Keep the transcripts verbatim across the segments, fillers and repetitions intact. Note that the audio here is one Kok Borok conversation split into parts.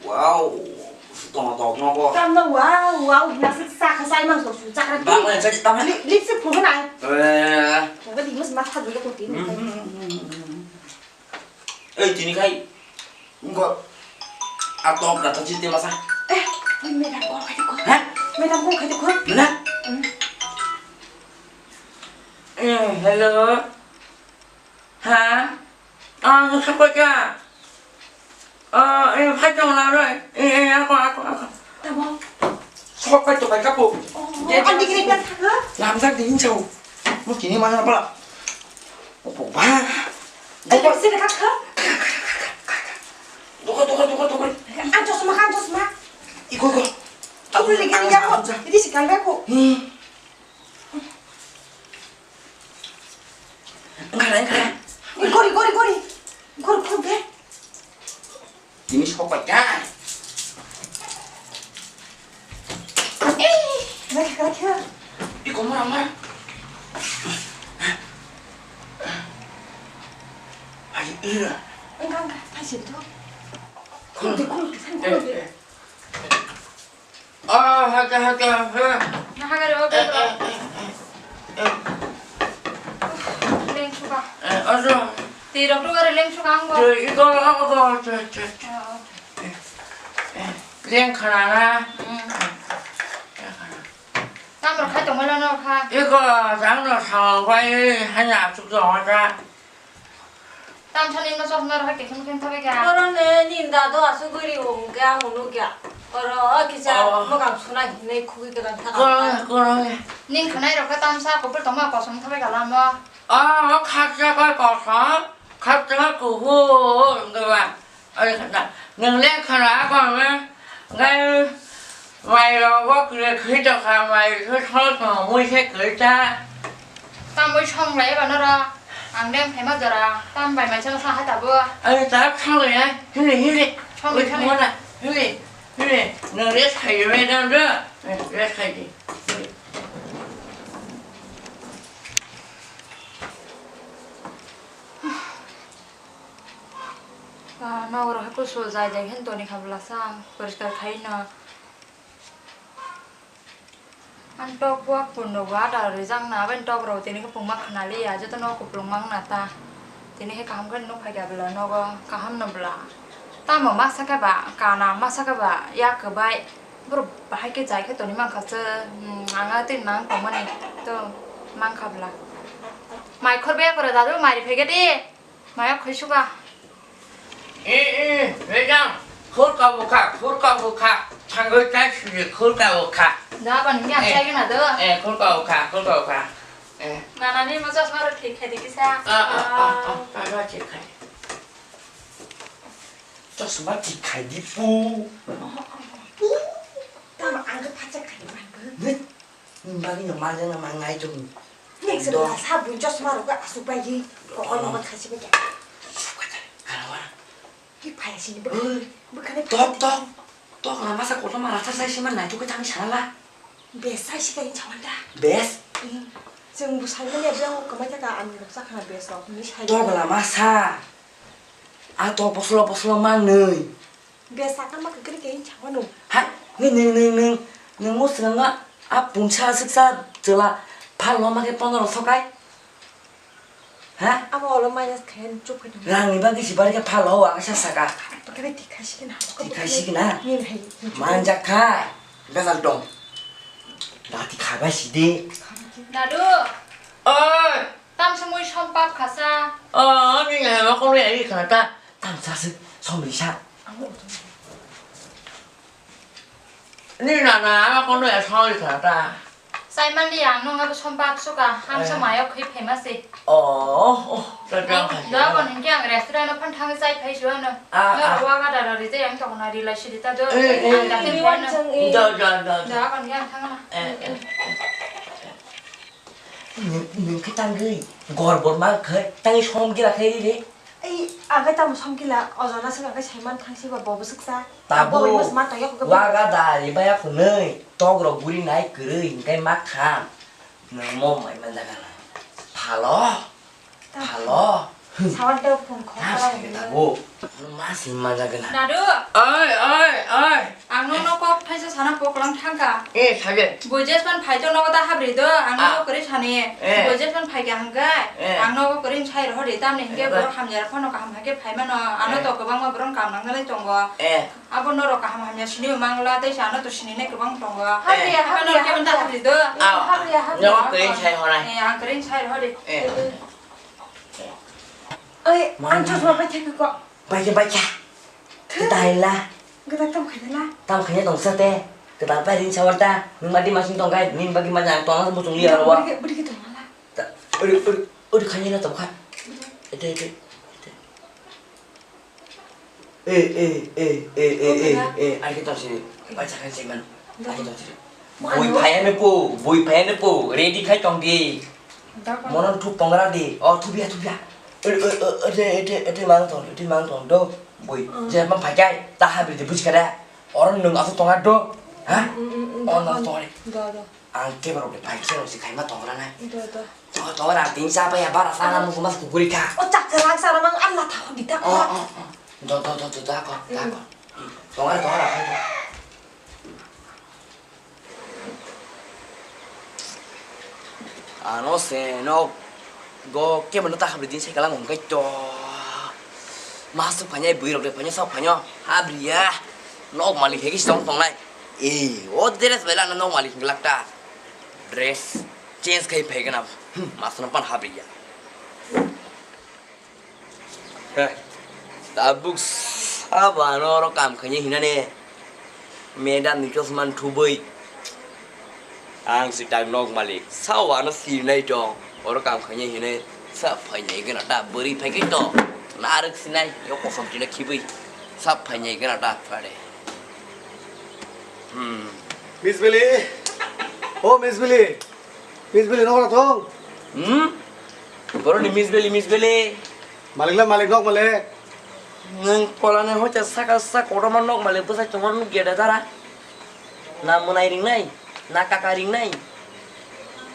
Wow, tong tong no bo. Tam no wow, wow, na se sa kha sai mang so su chakra. Bang le chari tam le. Lip se phu na. Eh. Ba di mas ma tha du ko ti. Ei, tini khai. Ngo. A tong na ta chite masa. Eh, oi madam call khai ko. Ha? Madam call khai ko. Na? Eh, hello. Ha? Ah, nung sokphaikha? Ah, eh, phaitong la roi. Eh, eh, ako, ako, ako. Tamo? Sokphai tongphai kapo. Oh, andi kiri biar thaka? Lamjak di hinsao. Mo kini mana pala. Opo ba. Ayo, sini kakak. Doka, doka, doka, doka. Anjos ma, anjos ma. Iko, iko. Aku lagi kerja kok. Jadi sekarang aku. Hmm. Engkara, engkara. Gori, gori, gori. Gori, gori, be. Tini sokbai kai. Eh, lagi, lagi. Iko mora, mora. Ayo, ira. Engkara, engkara, phaising to. Khuldi, khuldi, khuldi. Eh, eh. Oh, hake, hake, hake. Na hake ro, eh, eh, eh, eh, eh. Leng suka. Eh, ojo. Ti rok tu gari leng suka ang bo. Te, iko, iko, te, te, te. Oh, oh. Eh, eh. Leng khana na. Hmm. Eh, leng khana. Tam rok khai tongmai la no kha. Iko, jang no sa bai, hanya asuk jo ha ta. Tamsani no chosma rok hai khe khum khum thabai kha. Oro ne nini dado asugwi ri o hwnkhe ang hwnwi kha. Oro o kisa oh. Mwkhang suna hinwi khugwi kwthang thang. Koro, koro. Nini khwnai rok khe tamsa kubul tongma kosom thabai kha lama. Oh, khaksa khe kosom, khaksa khe kuhur wngkha ba. Oi khana, nwng le khana kong le, ngai mai rok bo kre khe to kha, mai khe thol to mui khe kre ta. Tamoi song lai ba noro, ang leng phaima jora, tam bai mai chang sa ha tabo. Ai ta song le, hili hili. Song le, oi song le. Mona, hili, hili. Nwng rest khai di, madam do. Rest khai di. Ah, nogo rok hai kusu jai jai khe toni kha bwlasa ang poriskar khai no. Ang tok buak pun rok bo ada rijak na, aboni tok rok tini khe pungma khna liya, joto no kuplung mang na ta. Tini khe kaham khe nuk phai kha bwla nogo, kaham no bwla. Tamo masa khe ba kana, masa khe ba yak kwbai. Borok bahai khe jai khe toni mang kha se, hmm, ang a twi nang tongmani to mang kha bwla. Mai khor be kore dadu, mai ri phai khe di. Maya khuisuka. Eh, eh, Rejang, khulka bukha, khulka bukha, thangwi chai suri khulka bukha. Da ban ngi ang chai gana do. Eh, khulka bukha, khulka bukha. Eh. Nana ni mo chosma ro thik khai di kisa. Ah, ah, ah, ah, ah, ah, thik khai. Chosma thik khai di pu. Pu. Tama ang khe phacha khai di man bo. Nit. Bagwi no manjakna mangnai chwng. Nek se ekdom. Bwla sa buini chosma rok asuk bai ri kokol mokol khai se bai kha. Sukha jani, khana wara. Ki phai sini bwkha. Oi. Bwkha ni tok, tok. Tok lama sa kotor ma rasa sai se man nai tu ke tang sana la. Bes sai se kai chawan da. Bes? Hmm. Chwng bu sai mani abiyang kwmai thaka ani rok chakhana bes rok ni sai. Tok lama sa. A tok bosolo bosolo mangnwi. Besa kama kwkri khe hinsa wano. Ha, nwi nung nung nung nung mo swnam a punsa siksa chwla phal loma khe pondro sokai. Ha? Abo olo minus khe chuk khe. Rang ni bagwi si bari khe phal lo ang sa saka. Khe thik khai sikna. Thik khai sikna. Ni hai. Manjak kha. Bezal dong. Dati khabai sidi. Dadu. Oi. Tam samui som pap khasa. Oh, ni na ma kono ya ri khata. Tam sa se som ri sa. Ni na na ma kono ya som ri khata. Sai man li ang nung abo som pap suka. Ang sa mayo khui famous e. Oh, oh, ta ta. Da kon ke ang restaurant phan thang sai phai suano. Ah, ah. Wa ga da ri te ang to na ri la si ta do. Eh, eh. Ang da te buano. Da, da, da, da. Da kon ke ang thang na. Eh, eh. Nwng, nwng khe tangwi gorbor mang khe tangwi som gila khe ri re. Ei, ang khe tamo som gila, ojona swk ang khe saiman thang si ba bo bwswk cha. Tabo, bo bai mas ma tang yok khe waga da ri baya phunui, tok rok buri nai kwrwi hingkai ma kham. Nwng mo mai man jaga na. Phalo. Phalo. Sawan tei phung khok. Tabo. Nwng ma si man jaga na. Dadu. Oi, oi. Oi. Ang nono kok thaisa sana poklang thangka. Eh, sabe. Bo jespan phaito nogo ta habri do, ang nogo kwrwi sani. Eh. Bo jespan phaikha hwnkhe, eh, ang nogo kwrwi sai rohor di, tamni hwnkhe borok hamya phano kaham hai khe phai mano. Ano to kwbangma borok kam nang nai tongo. Eh. Abo norok kaham hamya sini mangla, tei sa ano to sini nai kwbang tongo. Habri ya, habri ya, habri do. Habri ya, habri ya. Nogo kwrwi sai horai. Eh, ang kwrwi sai rohor di. Eh. Oi, ang chosma pai thangka kok. Baikha, baikha. Kwtal la. Kwtal tam khaina la. Tam khaina tong sa te. Kwtal pai ring sawar ta. Nung mati masing tong kai. Ning bagi ma jang tong sa muchung liya ro. Budi ke, budi ke tong la. Ta, uri, uri, uri khaina na tong kha. Ete, ete, ete. Eh, eh, eh, eh, eh, eh, eh, ari ke tong sini. Bacha khan sini man. Ari ke tong sini. Bui phaiya ne po, bui phaiya ne po, ready khai tong di. Mono thup tongra di, o thupya, thupya. Ete, ete, ete, ete mang tong, ete mang tong do, bui. Je mang phai kai, ta habri de buji kada. Oro nung asu tonga do, ha? O na tong re. Ang ke baro de phai se ro si khai ma tongra nai. Do, do. Tongra ting sa pa ya bara sa na mu mas kukuri ka. O chak rang sa na mang Allah tha di ta. O, o, o. Do, do, do, do, da ko, da ko. Tongra, tongra khai. Ano se nok go kebo no ta habri din se kalang hongkai to. Masuk phanya bui rok de phanya sok phanya habri ya. Nok malik hegi song tongnai. Eh, o dress bela no nok malik glak ta. Dress change khai phai gana. Mas no pan habri ya. Heh, tabuk sabo ano oro kam khainai hinani madam ni chosma thubui. Ang si tak nok malik, sao ano sinai tong, oro kam khainai hinai sa phainai gana ta bwrwi phaikai to, narwk sinai, yo kosom tino khibui, sa phainai gana ta phare. Hmm. Miss Bili, o Miss Bili. Miss Bili, nokra thung? Hmm? Boroni Miss Bili, Miss Bili. Malik la malik, nok malik. Nwng kolani hoite saka sak kotorma nok malik bwsai tongma nuk gede dara. Na mwnai ringnai, na kaka ringnai.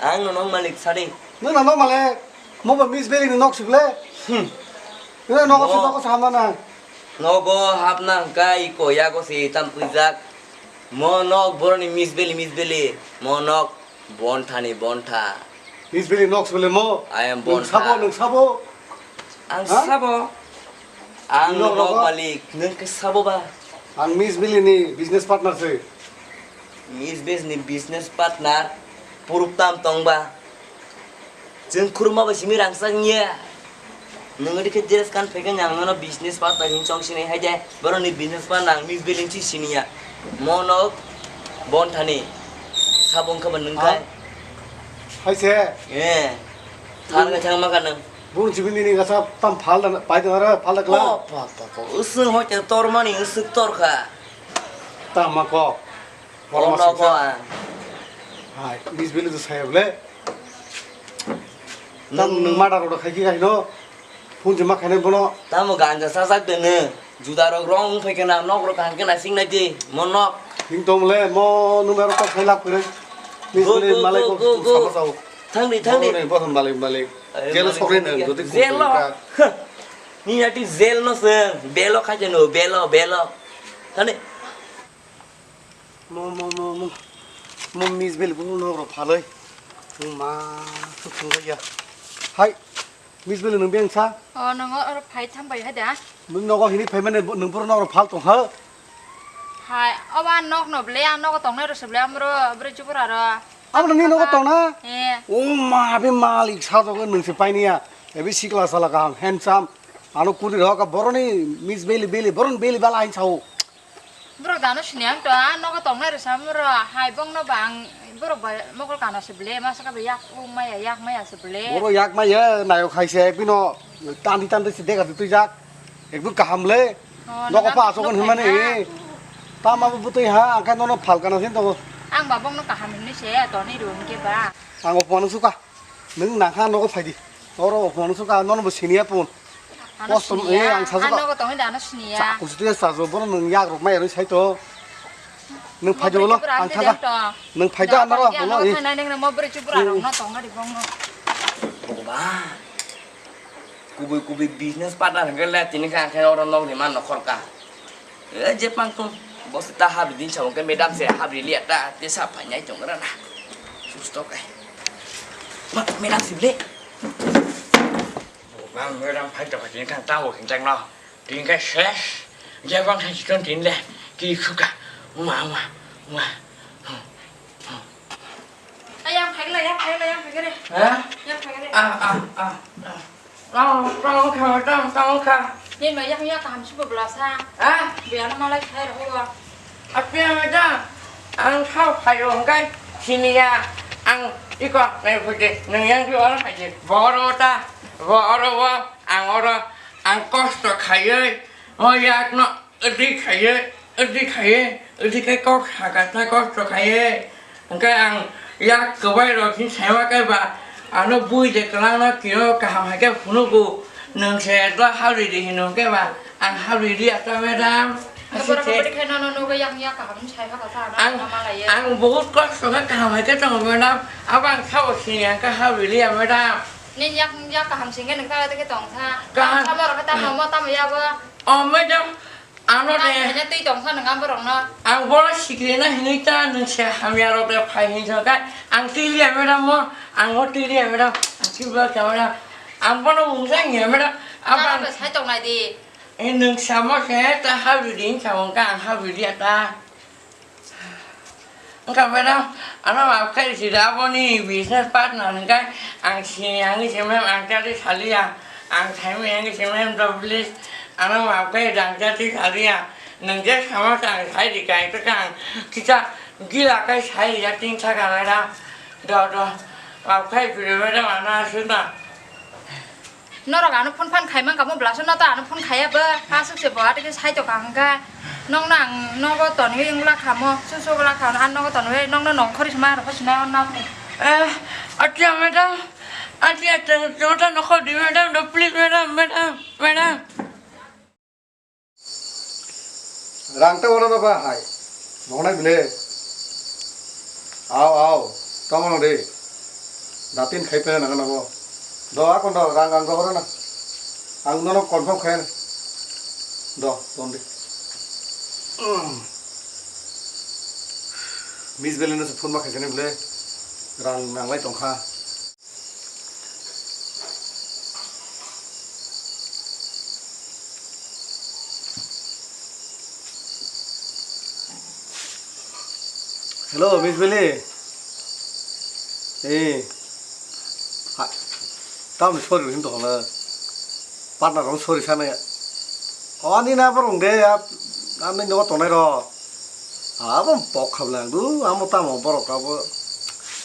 Ang no nok malik sadi. Nwng na nok malik. Mo ba Miss Bili ni nok sibile. Hmm. Nwng nogo si nogo sama na. Nogo hapna hwnkha iko yago si tam puijak. Mo nok boroni Miss Bili, Miss Bili. Mo nok Bontha ni bontha. Miss Bili nok sibole mo. I am nwng bontha. Sabo, nwng sabo. Ang sabo. Ang nok malik, nwng khe sabo ba? Ang Miss Bili ni business partner se. Miss Bili ni business partner, proof tam tong ba? Chwng khuruma bai simi rangchak niya. Nwng adi khe dress kan phai khe ang nono business partner hin chong sinai hai de. Boroni business partner ang Miss Bili si siniya. Mo nok Bonthani. Sabo wngkha ba nwng khai? Hai se. Eh. Thar khe thang ma kha nwng. Bung chibini ni gasa tam phal da, pai da ra, phal da kla. Oh, pa, pa, pa. Usung hoi te tor mani usuk tor kha. Tam ma ko. Ono ko ang. Hai, Miss Bili to saya bole. Tam nwng mada rok khai khe kaino. Phone se ma khainai bono. Tamo ganja sajak de nwng. Juda rok rong phai khe na nok rok kaham khe na sing nai di. Mo nok. Hing tong le mo nwng rok khai lap kre. Miss Bili malai ko sabo sao. Thang di, thang di. Bono ne bothon malai malai. Jelo sok re nwng jodi. Jelo. Ni ati jel no se. Belo khai je no, belo, belo. Thani. Mo, mo, mo, mo. Mo Miss Bili bo nok rok phaloi. Mo ma, thuk thung ya. Hai. Miss Bili nwng beng sa? O, nwng oro phai tham bai ha da. Nwng nogo hini phai mane nwng boro nok rok phal tong ha. Hai, oba nok no ble, ang nogo tongnai ro se ble, amro, bro chupura ro. Amo ni nogo tong na? Eh. O ma, be malik sa jogo nwng se paini ya. Ebi sikla sala kaham, handsome. Ano kudi roka boroni Miss Bili Bili, boron Bili bala hin sao. Borok dano sini ang to, ah, nogo tongnai rwsa borok, hai bongno ba ang borok bai mokol kana se ble, masa ka yak ung maya, yak maya se ble. Borok yak maya, nayok hai se, bino tandi tandi se dega twijak. Ekdom kaham le. Oh, nogo pa asokon hwnmani. Tama bo butwi ha, angkha nono phal kana sin tongo. Ang ba bongno kaham hwnwi se, toni ro hwnkhe ba. Ang opomano suka. Nwng nangkha nogo phaidi. Oro opomano suka, nono bo siniya pun. Kosto, eh, ang sajak. Ang nogo tongwi da ano siniya. Kusu tuya sajo, bono nwng yak rok maya rwi saito. Nwng phaido bolo, ang thangkha. Nwng phaido ano ro, bolo, eh. Nai nang mo bwrwi chubura rok no tong ari bongno. Bogba. Kubui kubui business partner hwnkhe le tini khe ang khe oro nok ni man nokhor ka. Eh, je pang tung. Boss ta habri din sa ke madam se habri liya ta te sa phai nai tong ra na. Susto kai. Ma, madam sibli. Bang madam phai to ka tin kan ta wo kin tang no. Tin ka ses. Je bang sa chiton tin le. Ki suka. Wa, wa, wa. Ayang phai le, yang phai le, yang phai le. Ha? Yang phai le. Ah, ah, ah, ah. Tong, tong kha, tong, tong kha. Nini bai yakni yak kaham se bo bwlasa. Ha? Biyano malai khai rw o. Apiya madam, ang thao phaio hwnkhe siniya, ang iko nai phuti, nwng yang oro phaidi. Bo oro ta, bo oro o, ang oro, ang kosto khaiwi, o yakno. Adi khaiye, adi khaiye, adi khe kok sakha ta kosto khaiye. Hwnkhe ang yak kwbai rok hin saiwa khe ba, ano bui de kwlangno kino kaham hai khe phunugo. Nwng se do habri di hino hwnkhe ba, ang habri di ata madam. Borok bwdwi khe nono nugwi yang yak kaham hin saiwa kha ta, ano ang, ma malaiye. Ang bahut kosto khe kaham hai khe tongo madam. Abo ang sabo sini ang khe habri liya madam. Nini yak, yak kaham singkhe nwng ta tei khe tong sa. Kaham. Tamo rok khe tamo mo tamo yabo. O madam, ano de. Tamo khaina twi tong sa nwng ang borokno. Ang bono sikirina hinwi ta nwng se hamya rok de phai hin sa khe ang twi liya madam mo, ang o twi liya madam, ang twi bwlak sa madam. Ang bono mungsa hinya madam. Abo ang sai tong nai di. E nwng samo se ta habri di hin sa wngkha ang habri liya ta. Wngkha madam, ano map khe sida aboni business partner hwnkhe ang sini ang se mem ang chati saliya, ang saimani ang se mem do please, ano map khe ang chati saliya, nwng je sama sa ang sai di kai to kang, kisa gila kai sai ya tin saka madam, do do, map khe sida madam ano aswk na. Norok ano phone phan khai mankha mo bwlaso no ta ano phone khaiya bo aswk se bo atike sai tokha hwnkha nokno ang nogo tonwi wngla kha mo susu wngla kha ano nogo tonwi nokno nongkhorwi se ma rwkha sinai o nokni. Eh, atia madam, atia te jota nokhor di madam do please madam, madam, madam. Rang ta oro ba hai. Mongnai bile. Ao, ao. Tamo no de. Datin khai pena nang nabo. Do akon do rang ang do oro na. Ang nono confirm khai na. Do, ton de. Miss Belen no phone ma khai sene bile. Rang nang lai tong kha. Hello, Miss Beli. Eh. Ha. Tam sorry hin to la. Partner rong sorry sana ya. Oh, ani na barong de ya. Ani no tonai ro. Abo pok khabla du, amo tamo borok abo,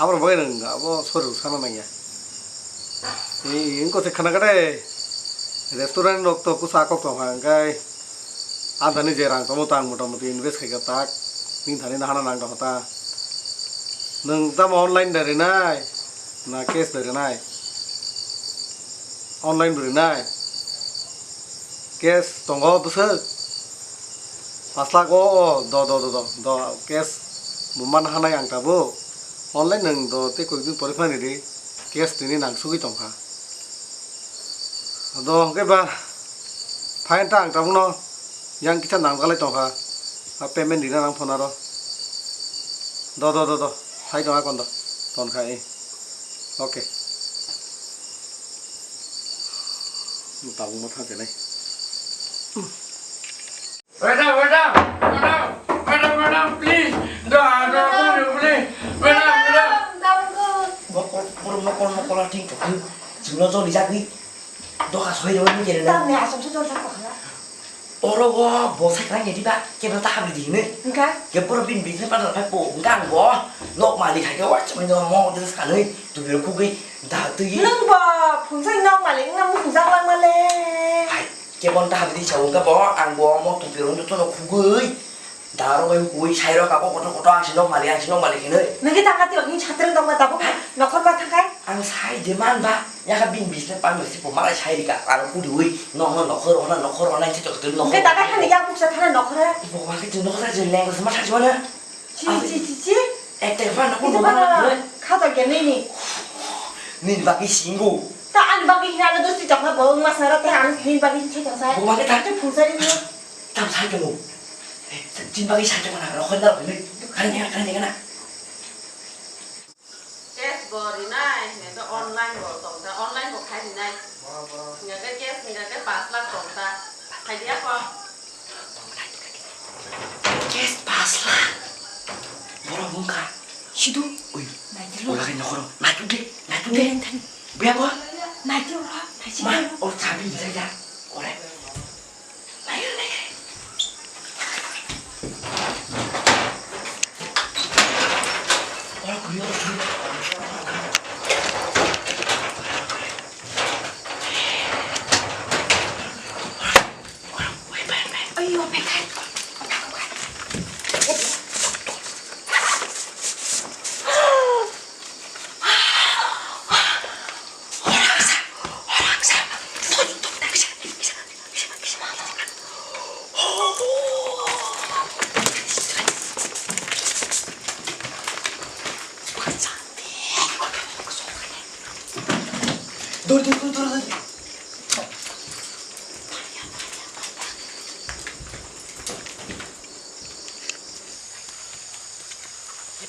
abo bai nang abo sorry sana nang ya. Ni ingko se khana kade restaurant rok to kusa kok tong hang kai. Adani je rang tomo tang motamuti invest khai ka tak. Ni thani na hana nang tong ta. Nang tamo online da rinai na cash da rinai. Online bo rinai. Cash tongo bwswk. Pash lakh o, o, do, do, do, do, do, cash bo man hanai ang tabuk. Online nwng do tei koi din pore phani di. Cash tini nang sugui tongkha. Do hwnkhe ba fine ta ang tabukno yang kisa nangjaklai tongkha. A payment rina nang phone aro. Do, do, do, do. Sai tong akon do. Tonkha, eh. Okay. Tabuk ma thang tenai. Madam, madam, madam, madam, madam, please. Do, do, do, please. Madam, madam. Mokol, mokol, mokol, mokol, ting tok. Chwngno joli jagwi. Doka soi rw ni jere na. Tamni asam se jol thang kha. Oro o bo sai khlai ni diba, kebo ta habri di hinwi. Wngkha? Kebo ro bin bin se padal phai po, wngkha ang bo. Nok malik hai ke wa chumai no mo de sanwi, tu biro khugwi, da twi. Nwng bo phungsai nok malik wngna muchung jak langma le. Hai, kebo ta habri di sa wngkha bo, ang bo mo tu biro no to no khugwi. Da ro bai khugwi sai ro ka bo koto koto ang si nok malik, ang si nok malik hinwi. Nwng ke ta ka tiro hin chatreng tong ma tabuk. Hai. Nokhor ma thang kai. Ang sai de man ba, ya ka bin business partner si po malai sai rika, aro kudi hui, no no nokhor ona, nokhor ona, si tok tok nokhor. Ke dakai hani ya buksa thana nokhor. Bo wa ke tu nokhor je leng sama sa jona. Chi, chi, chi, chi. Ek te ba nokhor. Itu nokhor ba na. Kha to ke ni ni. Ni ba ki singu. Ta an ba ki hina no dosti tok na bo mas na ra te an ni ba ki chi tok sai. Bo wa ke ta. Te phun sai ni. Tam sai ke mo. Chini bagwi sakhe mana, rokho na rokho ni. Khani, khani, khani, khani. Cash bo rinai, hingke online bo tongta, online bo khai rinai. Hingke cash, hingke pas lakh tongta. Khai dia ko. Cash pas lakh. Borok wngkha. Sidu. Ui. Naidi lo. Ola kai nokhoro. Naitu de, naitu de. Ui, naitu. Bia ko. Naidi ora, naidi. Ma, o chabi jaya. Ore. Dur, dur, dur, dur, dur.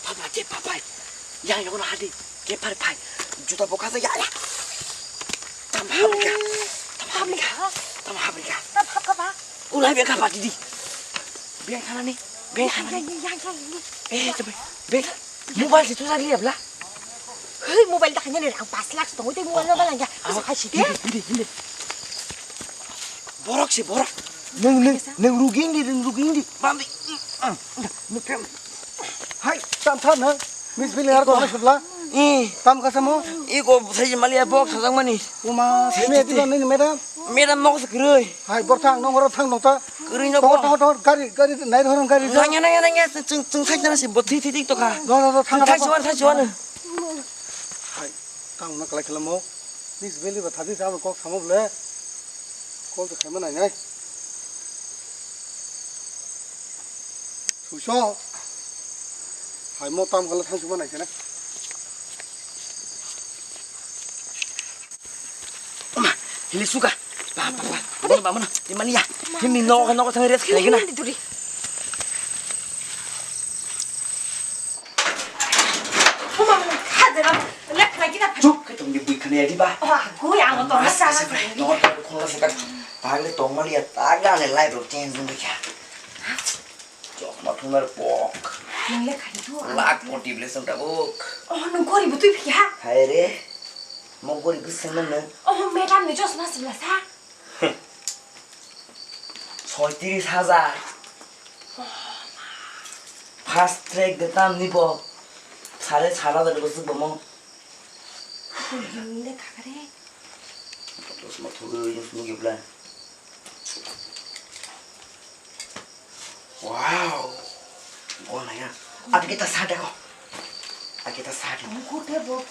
Papa, je papa. Yang yang hadi. Kepar pai. Juta boka sa ya. Tam habrika. Tam habrika. Tam habrika. Tam hapkha ba? Ulai bengkha ba didi. Bengkha nani. Bengkha nani. Yang yang yang. Eh, tapi. Beng. Mobile itu tadi ya bla. Hei, mobile tak hanya ni ang pas lak tong. Itu mobile mobile aja. Bisa kasih dia. Hindi, hindi. Borok si borok. Neng neng neng rugi hindi, neng rugi hindi. Bambi. Hai, tam tam na. Miss Billy har ko hasla. Eh. Tam kasamo. Iko sai mali box sajang mani. Uma, sini di ni madam. Madam mok se kroi. Hai, borthang nong ro thang nong ta. Kroi no. Tor tor tor gari gari nai ro gari. Nanya nanya nanya chung chung sai jana si boti ti ti to ka. No no no thang. Thai suan thai suan. Hai, tang na kalai khlamo. Miss Billy ba thadi sa kok samo ble. Kol to khaima nai nai. Suiso. Hai mo tam kala thang suma nai kena. Ama, hili suka. Ba ba ba. Bono ba mono. Imani ya. Himni no no thang res khelai kena. Hindi duri. Chup, ke tong di bui khane ya di ba. Oh, aku yang motor sa. No, khona sa ka. Tang le tong mali ya, tang le life ro change dun kya. Chokma thumar pok. Nung le khai tu. Lakh koti ble sam tabuk. Oh, nung gori butui phi ha? Hai re. Mo gori bwsang na nung. Oh, madam ni chosma sibla sa. Soitris hajar. Fast track de tam ni bo. Sare sara de bo suk bo mo. Nung le kha re. Chosma thugwi yung sung gibla. Wow. Gol na ya. Abi kita sa deko. Abi kita sa deko. Ang kute bo.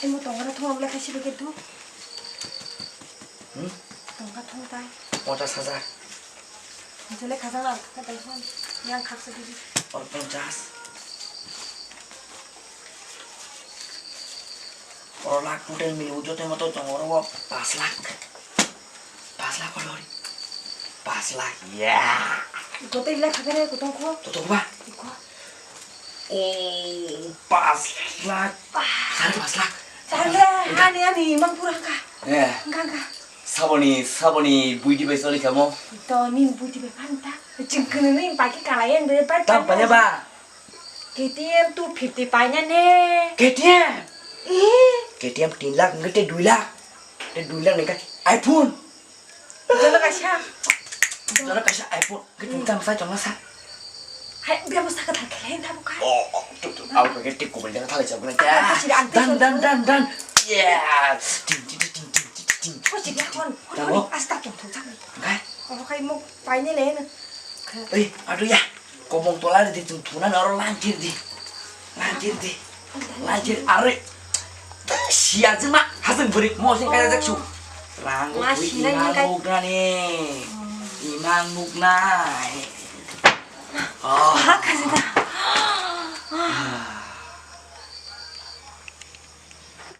Emo tongana thong abla kaisi beke tu. Hmm? Tongka thong tai. Ponchas hajar. Jole khajang na kha tai hon. Yang khaksa didi. Or ponchas. Oro lakh total mili ujote moto tong oro o pas lakh. Pas lakh oro ori. Pas lakh. Yeah. Gote ila khagere kutong kho. Toto ba? Iko. Oh, pas lakh. Sare pas lakh. Sare, ani, ani, mang pura ka. Eh. Ka, ka. Saboni, saboni, buidi bai soli kamo. To, nin buidi bai panta. Jingkene nin paki kalayan de bai. Tam panya ba. K T M two fifty paina ne. K T M? Eh? K T M tin lakh, nge te dui lakh. Te dui lakh nge iPhone. Jono kaisa. Jono kaisa iPhone. Nge tini tam sai chongna sa. Hai, bia bo saka thang khelai na buka. Oh, oh, tu, tu, abo ke tik kubel jana thalai chongna. Ah, kya? Ang kachiri, ang dan, dan, dan, dan. Yeah. Ting, ting, ting. Kachiri, hon, hon, hon, asta tong thong chang. Ngai? Abo kai mo paine le na. Ei, adu ya. Komong tola de tung thuna na oro langkir di. Langkir di. Langkir are. Siya jema hasang beri mo sing kaya jaksu. Rang ko tui imang mukna ni. Imang mukna. Oh.